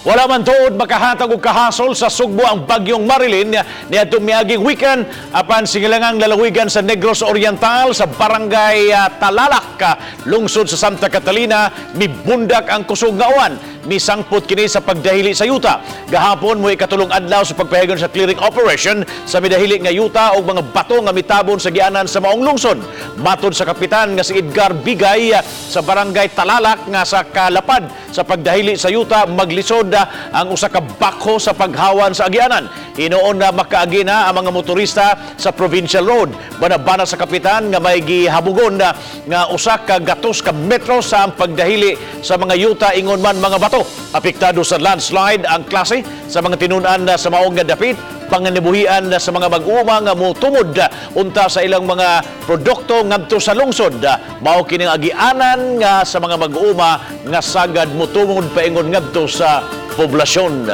Wala man tuod makahatag og kahasol sa Sugbo ang bagyong Marilyn niadtong miaging weekend, apan singilangang lalawigan sa Negros Oriental sa barangay Talalak, lungsod sa Santa Catalina, mibundak ang kusog nga uwan. Misangpot kini sa pagdahili sa yuta. Gahapon mo ikatulong adlaw sa pagpahigayon sa clearing operation sa midahili nga yuta o mga bato nga mitabon sa gianan sa maong lungsod. Matod sa kapitan nga si Edgar Bigay sa barangay Talalak nga sa kalapad sa pagdahili sa yuta, maglisod ang usa ka backhoe sa paghawan sa agianan. Hinuon na makaagi na ang mga motorista sa provincial road. Banabana sa kapitan nga may gihabugon na nga 100 ka metro sa ang pagdahili sa mga yuta ingon man mga bato. Apektado sa landslide ang klase sa mga tinunan na sa maong nga dapit panganibuhian na sa mga mag-uuma nga motumod unta sa ilang mga produkto ngadto sa lungsod. Mao kining agianan nga sa mga mag-uuma nga sagad motumod paingon ngadto sa poblasyon.